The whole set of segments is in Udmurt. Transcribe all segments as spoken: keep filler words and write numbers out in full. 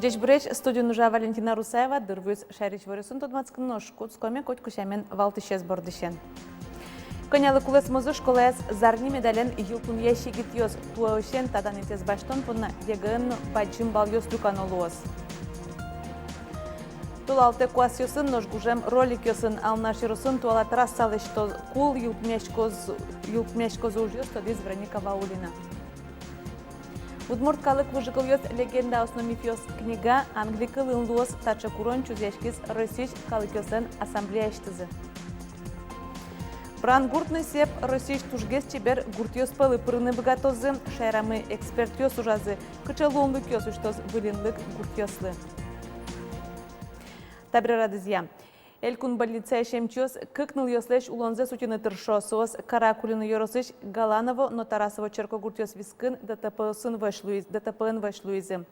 Ӟечбуресь! Студиын ужа Валентина Русаева. Дыр вуиз шаерысь иворъёсын тодматскыны. Нош кутскомы котьку сямен валтӥсез бордысен. Кӧнялы кулэсмозы школаез зарни медален йылпумъясь егитъёс. Туэысен та данъетэз басьтон понна ЕГЭ-ын но бадӟым баллъёс люкано луоз. Толалтэ куасъёсын, нош гужем роликъёсын Алнаш ёросын туала трасса лэсьто. Кул йылпумъяськоз, йылпумъяськозы ужъёс, тодӥз Вероника Ваулина. Удмурт калык выжыкылъёс, легендаос но мифъёс книга англи кылын луоз. Таӵе курон чузъяськиз Россиысь калыкъёслэн ассамблеяысьтызы. Брангурт но Сеп Россиысь тужгес чебер гуртъёс пӧлы пырыны быгатозы. Шаерамы экспертъёс ужазы, кыӵе луонлыкъёс усьтоз выль инлык гуртъёслы. Табере радызъя. Элькун больницаысь эмчиос кык нылъёслэсь улонзэс утьыны тыршо. Соос Каракулино ёросысь Галаново но Тарасово черкогуртъёс вискын ДТП-осын вӧсь луиз-, ДТП-ын вӧсь луизы.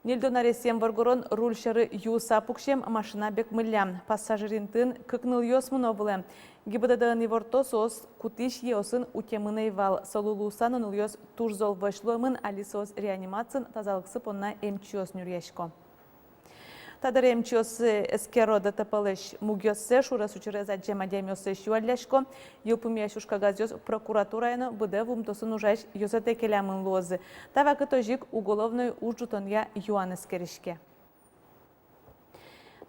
Ньыльдон аресъем воргорон руль сьӧры юыса пуксем, машина бекмыллям. Пассажир интыын кык нылъёс мыно вылэм. ГИБДД-ын иворто: соос кутӥсь йӧосын утемын ӧй вал. Солы луыса но нылъёс туж зол вӧсь луэмын. Али соос реанимациын, тазалыксы понна эмчиос нюръясько. Та дыре эмчиос эскеро ДТП-лэсь мугъёссэ, шурес учырез адӟем адямиослэсь юаллясько. Йылпумъясь ужкагазъёс прокуратурае но быдэ вуымтэосын ужась ёзэтэ келямын луозы. Та вакытэ озьы ик уголовной уж ӝутонъя юан эскериське.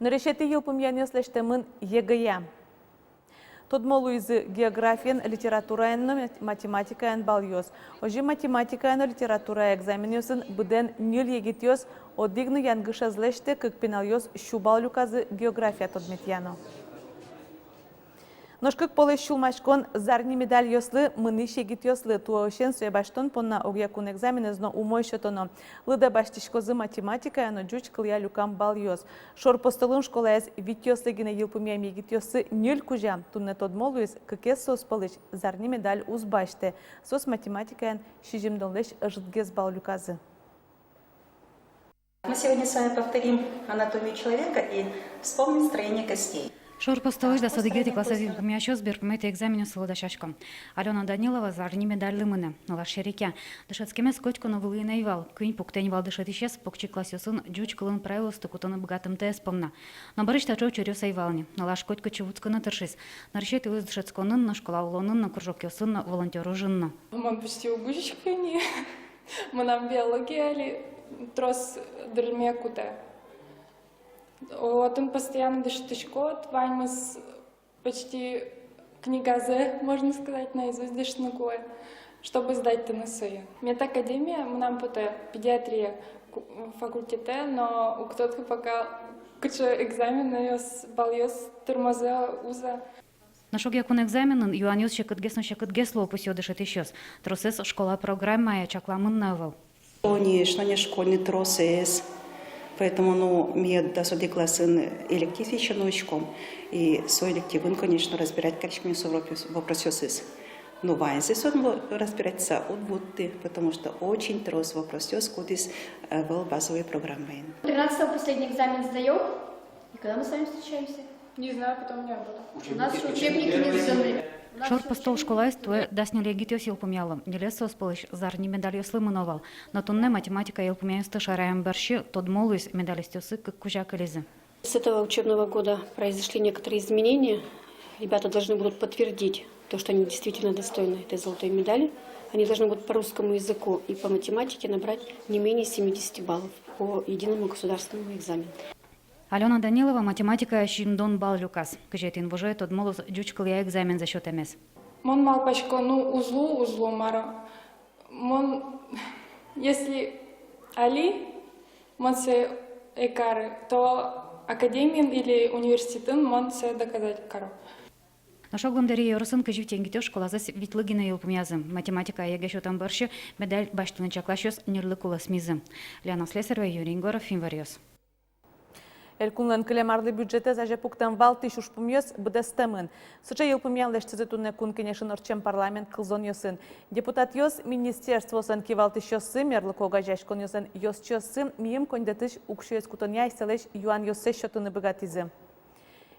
Нырысетӥ йылпумъянъёс лэсьтэмын ЕГЭ-я. Тодмо луизы географиен, литератураен но мат-, математикаен баллъёс. Озьы математикая но литературая экзаменъёсын быдэн ньыль егитъёс, одӥг но янгыш ӧз лэсьты. Кык пиналъёс сю балл люказы география тодметъя но. Нош кык полэс сюлмаськон зарни медальёслы мынӥсь егитъёслы. Туэысен сое басьтон понна огъякун экзаменэз но умой сётоно. Лыдэ басьтӥськозы математикая но ӟуч кылъя люкам баллъёс. Шорпостолын школаез витьёслы гинэ йылпумъям егитъёссы ньыль кузя. Туннэ тодмо луиз: кыкез соос пӧлысь зарни медаль уз басьтэ. Соос математикаен сизьымдонлэсь ӧжытгес балл люказы. Мы сегодня с вами повторим анатомию человека и вспомним строение костей. Шорпостолысь дас одӥгетӥ классэз йылпумъясьёс берпуметӥ экзаменъёслы лыдъясько. Алёна Данилова зарни медальлы мынэ. Нылаш серекъя: дышетскемез котьку но вылӥын ӧй вал. Куинь пуктэнь вал дышетӥсез, покчи классъёсын ӟуч кылын правилоосты кутыны быгатымтэез понна. Но бӧрысь таӵе учыръёс ӧй вал ни. Нылаш котькытчы вутскыны тыршиз. Нырысетӥ луиз дышетсконын но, школа улонын но, кружокъёсын но, волонтёр ужын но. Мон почти уг узиськы ни. Мынам биология али трос дырме кутэ. Отын постоянно дышетӥськод, ваньмыз почти книгазэ, можно сказать, наизусть дышетыны кулэ, чтобы сдать тыны сое. Медакадемия мынам потэ педиатрия ку-, факультетэ, но уг тодӥськы пока, кыӵе экзаменъёс, баллъёс тырмозы-а, уз-а. Нош огъякун экзаменын юанъёс секытгес но секытгес луо, пусъё дышетӥсьёс. Тросэз школа программая чакламын но ӧвӧл. Конечно, не школьный тросэз. Поэтому, ну, ми дас одӥг классын электив ещё нуиськом. И со элективын, конечно, разбирать кариськом со вопросъёсыз. Но ваньзэ со разбирать со уд вутты, потому что очень трос вопросъёс, кудӥз, э, ӧвӧл базовой программаын. Тринадцатого последний экзамен сдаём. И когда мы с вами встречаемся? Не знаю, потом не работа. У нас ещё учебники не сданы. Шорпостол школаез туэ дас ньыль егитъёс йылпумъяло. Ньылез соос пӧлысь зарни медальёслы мыно вал. Но туннэ математика йылпумъянъёсты шараям бӧрсьы тодмо луиз: медалистъёссы кык кузя кылизы. С этого учебного года произошли некоторые изменения. Ребята должны будут подтвердить то, что они действительно достойны этой золотой медали. Они должны будут по русскому языку и по математике набрать не менее семидесяти баллов по единому государственному экзамену. Алёна Данилова математикая сизьымдон балл люказ. Кызетӥ инвожое тодмо луоз ӟуч кылъя экзамензэ сётэмез. Мон малпасько, ну, уз лу, уз лу, мар-о. Мон, если али мон сое ӧй кары, то академиын или университетын мон сое доказать каро. Нош Оглом Дэри ёросын кызь вить егитъёс школазэс витьлы гинэ йылпумъязы. Математикая ЕГЭ сётэм бӧрсьы медаль басьтыны чакласьёс ньыльлы кулэсмизы. Лена Слесарева, Юрий Егоров, Иворъёс. Элькунлэн кылем арлы бюджетэз азе пуктэм валтӥсь ужпумъёс быдэстэмын. Сыӵе йылпумъян лэсьтӥзы туннэ Кун Кенешын ортчем парламент кылзонъёсын. Депутатъёс министерствоослэн кивалтӥсьёссы, мерлыко огазеяськонъёслэн ёзчиоссы миым коньдэтысь уксёез кутонъя асьсэлэсь юанъёссэс сётыны быгатӥзы.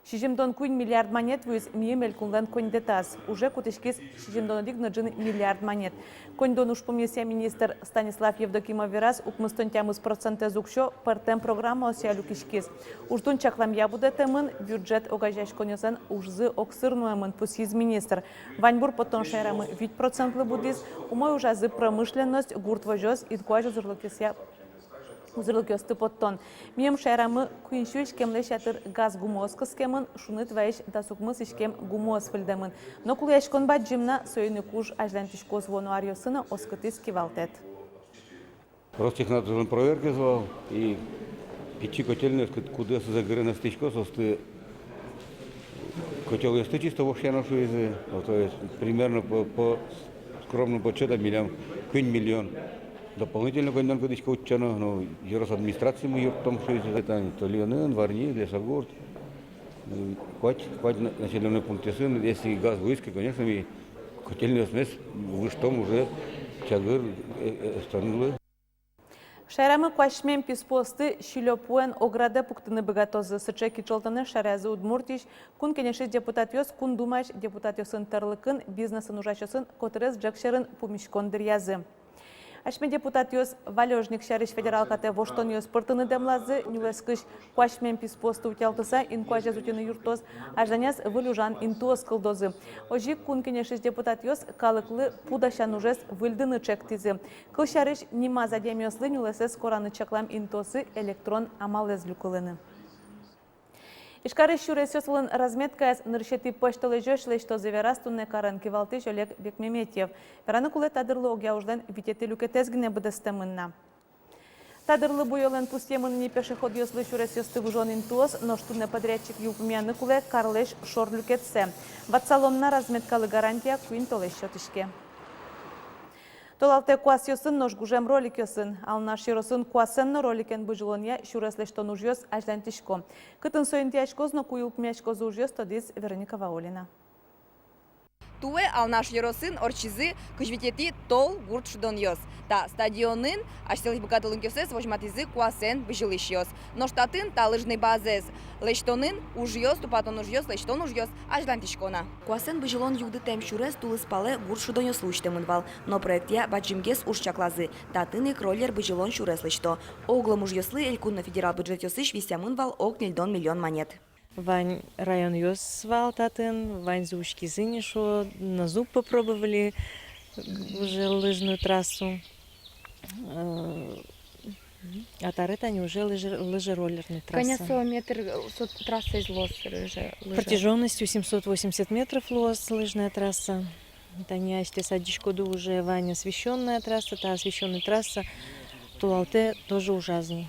Сизьымдон куинь миллиард манет вуиз миым элькунлэн коньдэтаз. Уже кутӥськиз сизьымдон одӥг но ӝыны миллиард манет. Коньдон ужпумъёсъя министр Станислав Евдокимов вераз, укмыстон тямыс процентэз уксё пӧртэм программаосъя люкиськиз. Уждун чакламъя будэтэмын, бюджет огазеяськонъёслэн ужзы огсыр нуэмын, пусйиз министр. Ваньбур поттон шаерамы вить процентлы будӥз, умой ужазы промышленность, гурт возёс, инкуазь узырлыкъёсъя узырлыкъёсты поттон. Миым шаерамы куинь сю иськемлэсь ятыр газ гумыос кыскемын, шуныт вайись дас укмыс иськем гумыос выльдэмын. Но кулэяськон бадӟым на, соин ик уж азьланьтӥськоз вуоно аръёсы но, оскытӥз кивалтэт. Ростехнадзорлэн проверкаез вал, и пичи котельнойёс, куд-, кудъёсыз эгырын эстӥсько, соосты, котёлъёсты чисто вошъяно шуизы. Ну, то есть примерно по, по скромным подсчётам, миллион, куинь миллион дополнительно коньдон кутӥське утчано, ну, ёрос администрациямы юрттом шуизы. Это они Тольёнын, Варнин, Лесогурт, м, куать, куать на-, населённый пунктъёсын, если газ вуиз ке, конечно, ми котельнойёсмес выжтом уже Чагыр, э, э, станулы. Шаерамы куасьмем писпуосты силёпуэн оградэ пуктыны быгатозы. Сыӵе кичӧлтонэз шараязы Удмуртиысь Кун Кенешысь депутатъёс, Кун Думаысь депутатъёсын тӧрлыкын, бизнесын ужасьёсын котырес ӝӧк сьӧрын пумиськон дыръязы. Асьме депутатъёс валежник сярысь федерал катэ воштонъёс пыртыны дэмлазы. Нюлэскысь куасьмем писпуосты утялтыса, инкуазез утьыны юрттоз, азьланяз выль ужан интыос кылдозы. Озьы ик Кун Кенешысь депутатъёс калыклы пу дасян ужез выльдыны чектӥзы. Кылсярысь, нимаз адямиослы нюлэсэз кораны чаклам интыосы электрон амалэз люкылыны. Ижкарысь сюресъёс вылын разметкаез нырысетӥ пӧсьтолэзёзь лэсьтозы, вераз туннэ карен кивалтӥсь Олег Бекмеметьев. Вераны кулэ, та дырлы огъя ужлэн витетӥ люкетэз гинэ быдэстэмын на. Та дырлы буёлэн пусъемын ини пешеходъёслы сюресъёсты выжон интыос, нош туннэ подрядчик йылпумъяны кулэ карлэсь шор люкетсэ. Ватсалом на, разметкалы гарантия куинь толэзь сётӥське. Толалтэ куасъёсын, нош гужем роликъёсын. Алнаш ёросын куасэн но роликен бызьылонъя сюрес лэсьтон ужъёс азьланьтӥсько. Кытын со интыяськоз но ку йылпумъяськозы ужъёс, тодӥз Вероника Ваулина. Туэ Алнаш ёросын ортчизы кызь витетӥ «Тол» гурт шудонъёс. Та стадионын асьсэлэсь быгатонлыкъёссэс возьматӥзы куасэн бызьылӥсьёс. Нош татын та лыжный базаез лэсьтонын ужъёс, тупатон ужъёс, лэсьтон ужъёс азьланьтӥсько на. Куасэн бызьылон югдытэм сюрес тулыс палэ гурт шудонъёслы усьтэмын вал, но проектъя бадӟымгес уж чаклазы. Татын ик роллер бызьылон сюрес лэсьто. Огъя ужъёслы элькун но федерал бюджетъёсысь висъямын вал ог ньыльдон миллион манет. Вань районъёс вал татын, ваньзы учкизы ни, шуо, на зуб попробовали уже лыжную трассу. Э, а табере тани уже лыжи-, лыжероллерный трасса. Кӧня со метр, э, со трассаез луоз, лыжи-, лыжи? Протяжённостью семьсот восемьдесят метров луоз лыжная трасса. Тани асьтэос адӟиськоды, уже вань освещённая трасса, та освещённая трасса толалтэ тоже ужаз ни.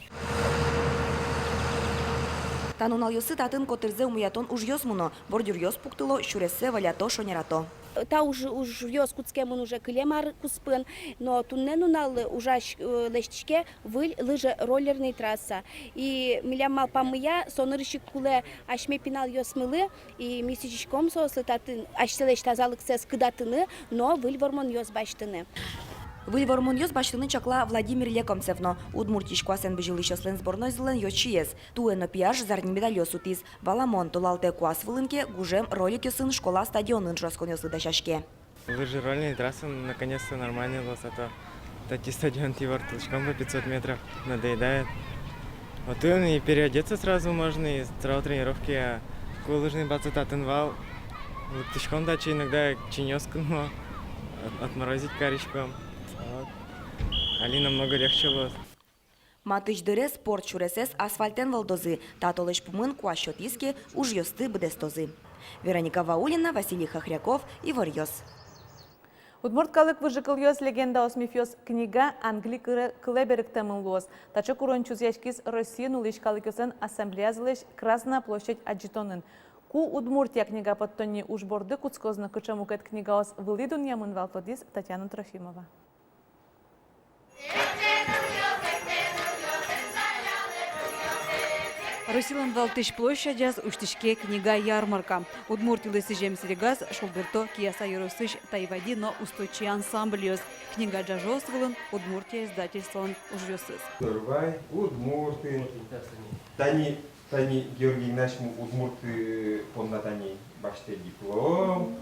Та нуналъёсы татын котырзэ умоятон ужъёс мыно, бордюръёс пуктыло, сюрессэ вӧлято, шонерато. Та уж-, ужъёс кутскемын уже кылем ар куспын, но туннэ нуналлы ужась-, э, лэсьтӥське выль лыжероллерный трасса. И милям малпамъя, со нырысь ик кулэ асьме пиналъёсмылы, и ми сӥзиськом соослы татын асьсэлэсь тазалыксэс кыдатыны но выль вормонъёс басьтыны. Выль вормонъёс басьтыны чакла Владимир Лекомцев но. Удмуртиысь куасэн бызьылӥсьёслэн сборнойзылэн ёзчиез. Туэ но пияш зарни медальёс утӥз. Валамон, толалтэ куас вылын ке, гужем роликъёсын, школа стадионын ӵошатсконъёслы дасяське. Лыжероллерный трасса наконец-то нормальный луоз, а то тати стадион тӥ ворттылӥськом по пятьсот метров, надоедает. Отын и переодеться сразу можно, и сразу тренировки, а ку лыжный база татын вал, лыктӥськом татчы иногда чиньыос кынмо, от-, отморозить кариськом. Вот. Али намного легче луоз. Матысь дыре спорт сюресэз асфальтэн вӧлдозы, та толэзь пумын куазь сётӥз ке, ужъёсты быдэстозы. Вероника Ваулина, Василий Хохряков, «Иворъёс». «Удмурт калык выжыкылъёс, легендаос, мифъёс» книга англи кыре-, кылэ берыктэмын луоз. Таӵе куронъёс чузъяськиз Россиын улӥсь калыкъёслэн ассамблеязылэсь Красная площадь адӟытонын. Ку «Удмуртия» книга поттонни уж борды кутскоз но кыӵе мукет книгаос вылӥ дунъямын вал, тодӥз Татьяна Трофимова. Россилэн валтӥсь площадяз усьтӥське книга ярмарка. Удмуртилы сӥзем сэрегаз шулдырто Кияса ёросысь Тайвади но Усточи ансамбльёс. Книга ӝажыос вылын «Удмуртия» издательстволэн ужъёсыз. Тырвай, удмурты, тани Тани Георгий Игнатьевич удмурт, э, понна тани басьтэ диплом.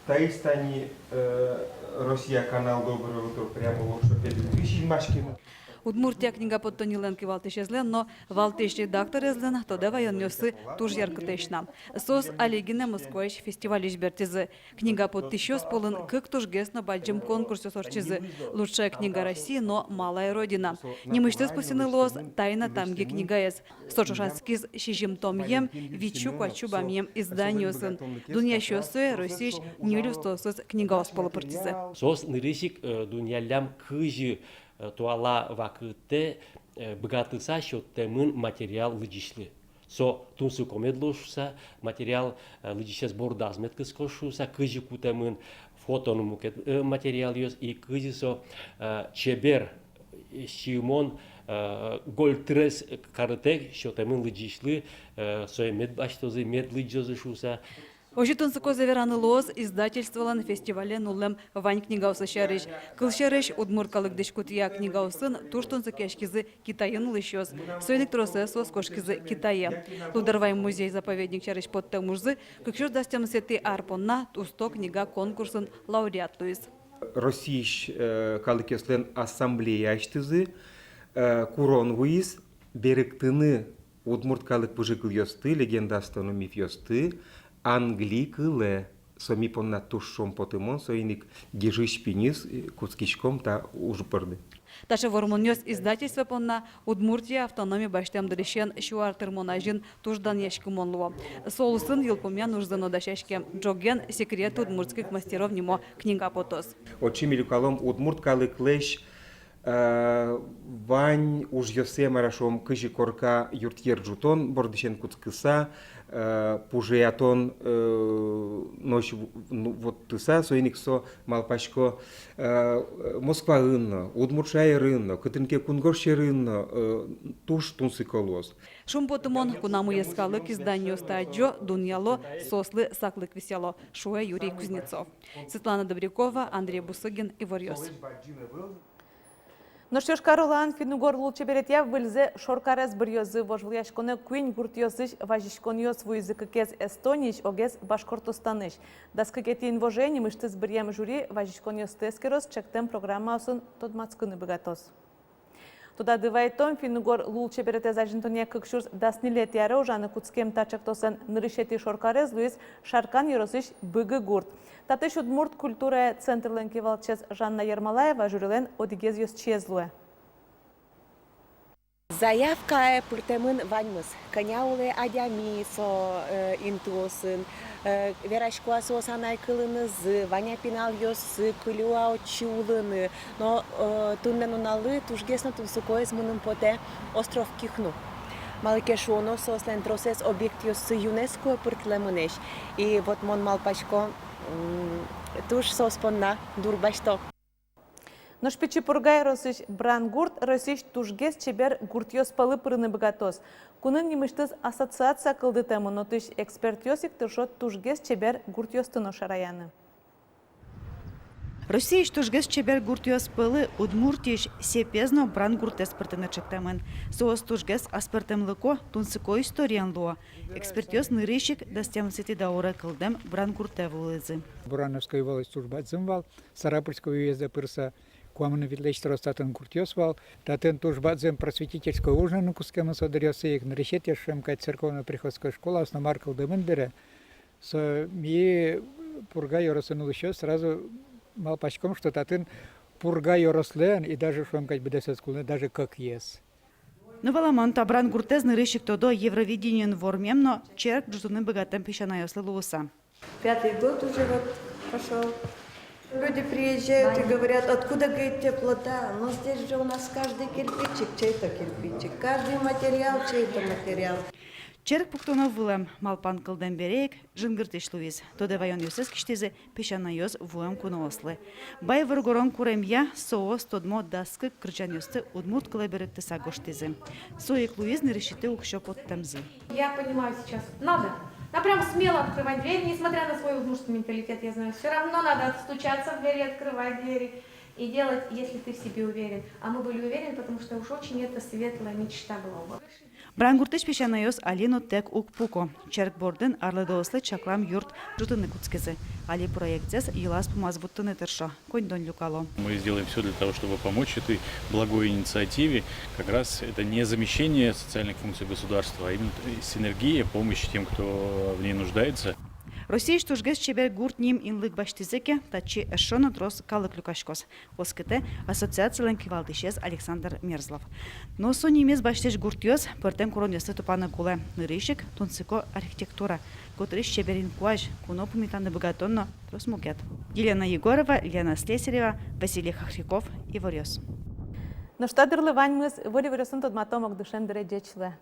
Таиз тани, э, Россия канал «Доброе утро», прямо лопшо педучилищеын басьтэмын. «Удмуртия» книга поттоннилэн кивалтӥсезлэн но валтӥсь редакторезлэн тодэ ваёнъёссы туж яркытэсь на. Соос али гинэ Москваысь фестивальысь бертӥзы. Книга поттӥсьёс пӧлын кык тужгес но бадӟым конкурсъёс ортчизы: «Лучшая книга России» но «Малая Родина». Нимысьтыз пусйыны луоз «Тайна тамги» книгаез. Со ӵошатскиз сизьым томъем, витьсю куатьсю бамъем изданиосын. Дунъясьёс сое Россиысь ньыль устоосыз книгаос пӧлы пыртӥзы. Соос нырысь ик, э, дунъяллям кызьы, э, туала вакытэ, э, быгатыса сётэмын материал лыдӟисьлы. Со тунсыко мед луоз шуыса, материал, э, лыдӟисез бордаз мед кыскоз шуыса, кызьы кутэмын, фото но мукет, э, материалъёс, и кызьы со, э, чебер, э, сиымон, э, гольтырез карытэк сётэмын лыдӟисьлы, э, сое мед басьтозы, мед лыдӟозы шуыса. Озьы тунсыкоез вераны луоз издательстволэн фестивале нуллэм вань книгаосыз сярысь. Кылсярысь, удмурт калык дӥськутъя книгаосын туж тунсыкъяськизы Китайын улӥсьёс. Соин ик тросэз соос кошкизы Китае. Лудорвай музей-заповедник сярысь поттэм ужзы кык сюрс дас тямысэтӥ ар понна «Усто книга» конкурсын лауреат луиз. Россиысь, э, калыкъёслэн ассамблеяысьтызы, э, курон вуиз берыктыны удмурт калык выжыкылъёсты, легендаосты но мифъёсты англи кылэ. Со ми понна туж шумпотымон, соин ик гижысь пиньыс, э, кутскиськом та уж борды. Таӵе вормонъёс издательство понна Удмуртия автономи басьтэм дырысен сю ар тырмон азьын туж данъяськымон луо. Со улсын йылпумъян ужзы но дасяське. Ӝоген «Секреты удмуртских мастеров» нимо книга потоз. Отчы ми люкалом удмурт калыклэсь, э, вань ужъёссэ, мар-а шуом, кызьы корка юртъер ӝутон бордысен кутскыса, э, пужеятон, э, нозь в-, ну, вуттыса, соин ик со, малпасько, э, Москваын но, удмурт шаерын но, кытын ке кунгож сьӧрын но, э, туж тунсыко луоз. Шумпотымон, кунамы йӧскалык изданиосты адӟо, дунъяло, соослы саклык висъяло, шуэ Юрий Кузнецов. Светлана Добрякова, Андрей Бусыгин, «Иворъёс». Нош Йошкар-Олаын финн-угор лулчеберетъя выльзэ шоркарез быръёзы. Вожвылъяськонэ куинь гуртъёсысь вазиськонъёс вуизы: кыкез Эстониысь, огез Башкортостанысь. Дас кыкетӥ инвожое нимысьтыз быръем жюри вазиськонъёсты эскероз, чектэм программаосын тодматскыны быгатоз. Тодады вайтом, финн-угор лулчеберетэз азинтонъя кык сюрс дас ньылетӥ аре ужаны кутскем та чектослэн нырысетӥ шоркарез луиз Шаркан ёросысь Быгы гурт. Татысь удмурт культурая центрлэн кивалтӥсез Жанна Ермолаева жюрилэн одӥгез ёзчиез луэ. Заявкае пыртэмын ваньмыз. Кӧня улэ адями со, э, интыосын, э, верасько-а соос анай кылынызы, вань-а пиналъёссы, кылё-а отчы улыны. Но, э, туннэ нуналлы тужгес но тунсыкоез мыным потэ остров Кихну. Малы ке шуоно, соослэн тросэз объектъёссы ЮНЕСКО пыртылэмынэсь. И вот мон малпасько, м, туж соос понна дурбасьто. Нош Пичи Пурга ёросысь Брангурт Россиысь тужгес чебер гуртъёс пӧлы пырыны быгатоз. Кунын нимысьтыз ассоциация кылдытэмын, отысь экспертъёс ик тыршо тужгес чебер гуртъёсты но шараяны. Россиысь тужгес чебер гуртъёс пӧлы Удмуртиысь Сепез но Брангуртэз пыртыны чектэмын. Соос тужгес аспӧртэмлыко, тунсыко историен луо. Экспертъёс нырысь ик дас тямысэтӥ дауре кылдэм Брангуртэ вуылӥзы. Бурановской волость туж бадӟым вал, Сарапульской уездэ пырыса, куамын витьлэсь трос татын гуртъёс вал. Татын туж бадӟым просветительской уж но кутскемын со дыръёсы ик. Нырысетӥез, шуом кадь, церковно-приходской школаос но мар кылдэмын бере, со ми, Пурга ёросын улӥсьёс, сразу малпаськом, что татын Пурга ёрослэн и даже, шуом кадь, быдэсэз кулэ даже кыкез. Но валамон, та Брангуртэз нырысь ик тодо Евровидениын вормем но черк ӝутыны быгатэм песянайёслы луыса. Пятый год уже вот пошёл. Люди приезжают и говорят: «Откуда, говорит, теплота? Но здесь же у нас каждый кирпичик чей-то кирпичик, каждый материал чей-то материал». Черк пуктоно вылэм, малпан кылдэм бере ик, жингыртӥсь луиз. Тодэ ваёнъёсыз кисьтӥзы песянайёс вуэм куноослы. Бай воргорон куремъя соос тодмо дас кык кырӟанъёсты удмурт кылэ берыктыса гожтӥзы. Со ик луиз нырысетӥ уксё поттэмзы. Я понимаю сейчас, надо. Надо прям смело открывать двери, несмотря на свой удмуртский менталитет, я знаю. Всё равно надо стучаться в двери, открывать двери и делать, если ты в себе уверен. А мы были уверены, потому что уж очень это светлая мечта была у бабушки. Брангуртысь песянайёс али но тэк уг пуко. Черк бордын арлыдоослы чаклам юрт ӝутыны кутскизы. Али проектсэс йылаз-пумаз вуттыны тыршо, коньдон люкало. Мы сделаем всё для того, чтобы помочь этой благой инициативе. Как раз это не замещение социальных функций государства, а именно синергия, помощь тем, кто в ней нуждается. Россиысь тужгес чебер гурт ним инлык басьтӥзы ке, татчы эшшо но трос калык люкаськоз, оскытэ ассоциацилэн кивалтӥсез Александр Мерзлов. Но со нимез басьтӥсь гуртъёс пӧртэм куронъёсты тупаны кулэ. Нырысь ик тунсыко архитектура, котырысь чебер инкуазь, куно пумитаны быгатон но трос мукет. Елена Егорова, Лена Слесарева, Василий Хохряков, «Иворъёс». Нош та дырлы ваньмыз. Выль иворъёсын тодматом огдышем дыре. Ӟеч луэ.